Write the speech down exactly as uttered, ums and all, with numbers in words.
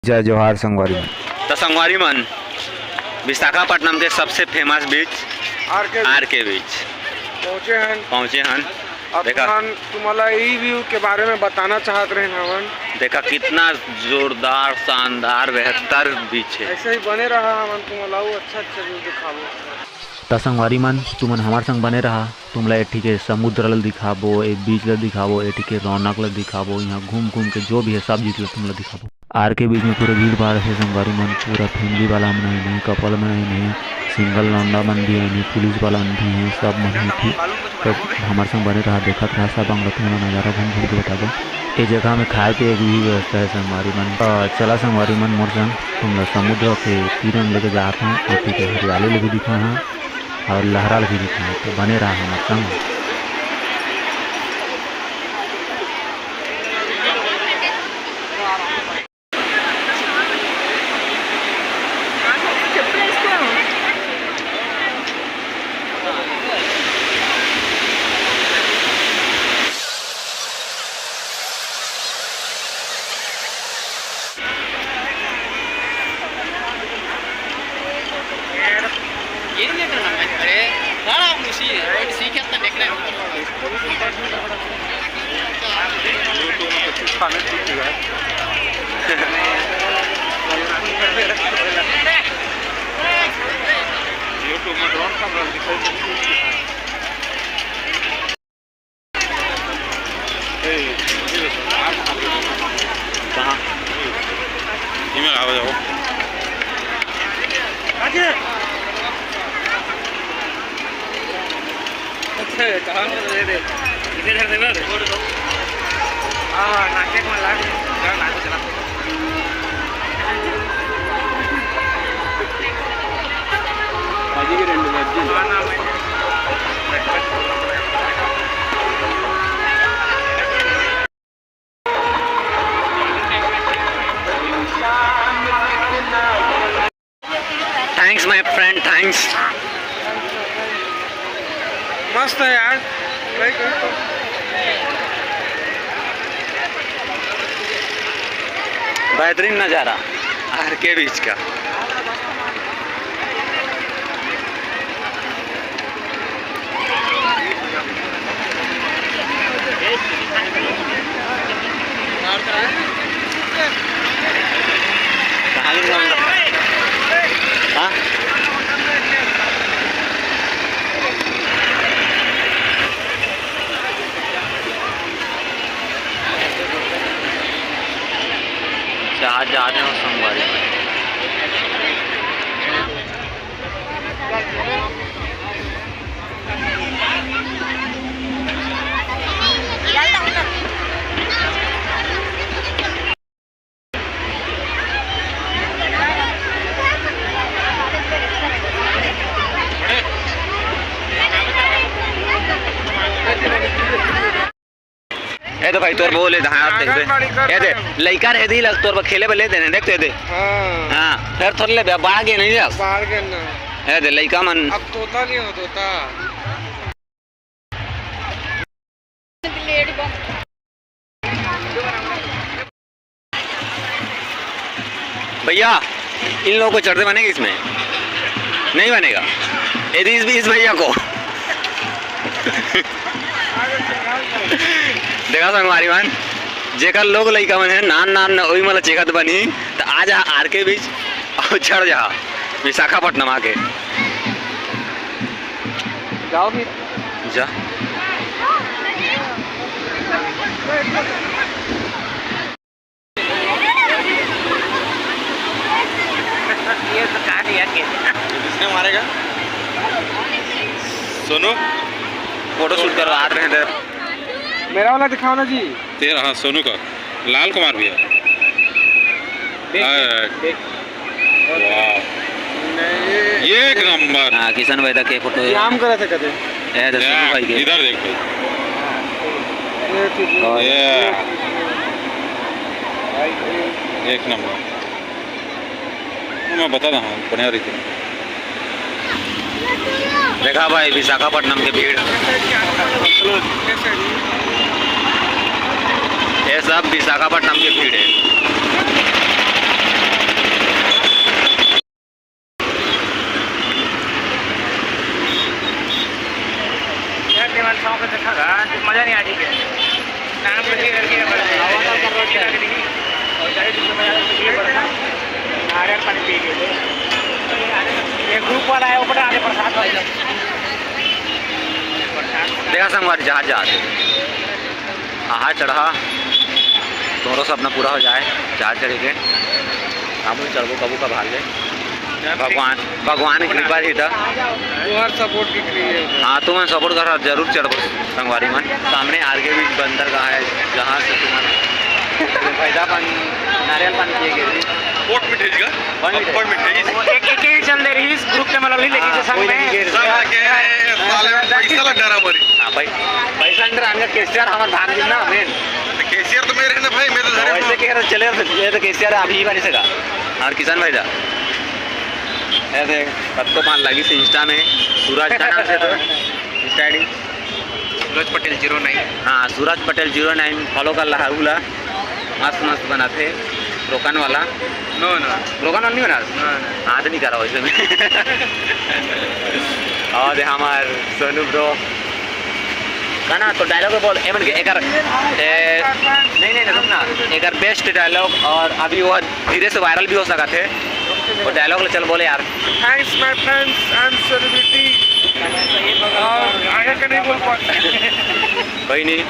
जय जोहार संगवारी मन। त संगवारी मन, विशाखापट्टनम के सबसे famous beach आर के आर के beach पहुंचे हन। पहुंचे हन। अब देखा। तुमन, तुम्हाला यही view के बारे में बताना चाहत रहेन हमन। देखा कितना जोरदार, शानदार, बेहतर beach है। ऐसे ही बने रहा, हमन तुम्हाला अउ अच्छा अच्छा view दिखाबो। त संगवारी मन, तुमन हमर संग बने रहा। तुमला एठी के समुद्र ल दिखाबो, ए beach ल दिखाबो, एठी के रौनक ल दिखाबो, इहाँ घूम घूम के जो भी है सब चीज ल तुमला दिखाबो। आर के beach में पूरा भीड़ भाड़ है संगवारी मन, पूरा family वाला मन आइन हे, couple मन आइन हे, single लौंडा मन भी आइन हे, पुलिस वाला मन भी हे, सब मन हे एठी। तो हमर संग बने रहा, देखत रहा सब अंग ल तुमला नजारा घूम घूम के बताबो। ए जगह में खाए पिए के भी व्यवस्था है संगवारी मन। अ, चला संगवारी मन मोर संग, तुमला समुद्र के तीर में लेके जात हूँ, एठी के हरियाली ल भी दिखाहूँ। अउ लहरा ल भी दिखाहूँ, तो बने रहा हमर संग। YouTube में drone camera दिखाई दे। कहाँ? इमे आवा जाओ। अच्छा, कहाँ पर दे दे? इधर धर देगा रे। हाँ, हाँ, नाके में लाग, लाग, लाग, चला। Thanks my friend, thanks। मस्त है यार। बेहतरीन नज़ारा आर के beach का। कहाँ ले जाऊँगा? हाँ? जहाँ जा रहे हो संगवारी। ए तो भाई, तोर बहू ले धान देखबे। ए दे, लइका रहे दी लग तोर बर खेले बर ले देने, देख तो ए दे। हाँ। हाँ, फिर थोड़े ले बा-, बाहर गए नहीं अब। बाहर गए ना। ए दे, लइका मन। अब तोता नहीं हो, तोता। भैया, इन लोगों को चढ़ते बनेगा इसमें? नहीं बनेगा। ये इस, इस भैया को। देखा संगवारी मन, जेकर लोग लइका मन है, नान नान न, ओही मन ल चेखत बनी, त आ जा आर के beach अउ चढ़ जा विशाखापट्टनम आके। जाओ फिर। जा। ये तो काट दिया के। किसने मारेगा? सोनू, फोटो शूट करवा रहे हैं। मेरा वाला दिखाओ ना जी। तेरा, हाँ, सोनू का। लाल कुमार भैया। देख, हाँ। देख। वाह। नहीं, ये एक नंबर। हाँ, किशन भाई तक के फोटो है। नाम करे थे कदे। ए, तो सोनू भाई के। इधर देख भाई। ये ठीक है। और ये। एक नंबर। मैं बता रहा हूँ, बढ़िया रही। देखा भाई, विशाखापट्टनम के भीड़, ये सब विशाखापट्टनम के भीड़ है। पानी पी के। ये ग्रुप वाला है, वो बता दे प्रसाद भाई। देखा संगवारी, जहाज जहाज आहा चढ़ा, तुम्हारो सपना पूरा हो जाए, जहाज चढ़े के। हम भी चढ़बो कबू का भाग ले। भगवान, भगवान की कृपा रही था। तुम्हार सपोर्ट भी फ्री है। हाँ, तुमन सपोर्ट करा, जरूर चढ़बो संगवारी मन। सामने आरके बीच बंदरगाह है, जहाँ से तुमन फायदा पानी, नारियल पानी पिए के लिए। बोट में भेज का? बोट में भेज। एक, एक, एक चल दे रही इस ग्रुप के मतलब नहीं, लेकिन हाँ, संग कोई में। नहीं, सब लगे हैं, साले में पैसा लग रहा हमारी। हाँ भाई, पैसा अंदर आने का केसीआर हमारे भाग दिन ना, मेन। तो केसीआर तो मेरे हैं ना भाई, मैं तो घर में वैसे हूँ। कह रहे चले, ये तो केसीआर अभी ही बनी सका। और किसान भाई दा, ऐसे कब तो पान लगी से इंस्टा में, सूरज का नाम से तो इंस्टा आईडी। सूरज पटेल ज़ीरो नाइन। हाँ, सूरज पटेल ज़ीरो नाइन, फॉलो कर ला, उला मस्त मस्त बनाथे, रोकन वाला। नो, नो। रोकन वाला नहीं बना? नो, नो। हाँ, तो नहीं करा वैसे में। और ये हमार सोनू ब्रो। ना, ना, तो डायलॉग बोल, एमन के एकर, ए, नहीं, नहीं, नहीं, रुक ना। एकर बेस्ट डायलॉग और अभी वो धीरे से वायरल भी हो सका थे। वो डायलॉग ले चल बोले यार। Thanks my friends, I am celebrity। और आगे का नहीं बोल पाते। कोई नहीं।